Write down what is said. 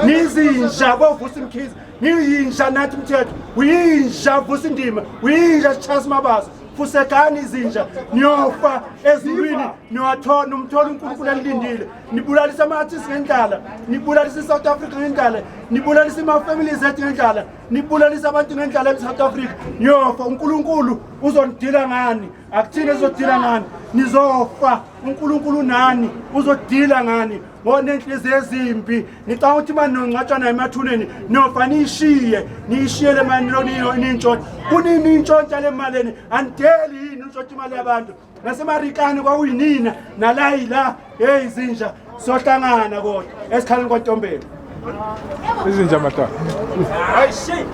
Nizinja boVusi Mkhize, niyinja Nathi Mthetho, uyinja Vusi Ndima, uyinja Charles Mabaso. Fusekani izinja, niyofa ezulwini, niyowathola nomthola uNkulunkulu anilindile. Nibulalisa ama-artist ngendlala, nibulalisa i-South Africa ngendlala, nibulalisa ama-families ethu ngendlala, nibulalisa abantu ngendlala e-South Africa. Niyofa, uNkulunkulu uzonidila ngani? Akuthini ezodila ngani? Nizofa, uNkulunkulu nani uzodila ngani? Ngonenhliziyo ezimbi, nicabanga ukuthi mani nongcwatshwa nayo emathuneni, niyofa niyishiye, niyishiye le mali niyintshontsha. Kunini intshontsha le mali eni? Anideli yini untshontsha imali yabantu? Nasemarikane kwakuyinina nalayi la, hey zinja, sohlangana kodwa esikhaleni kwaNtombela. Izinja madoda. Hayi shit.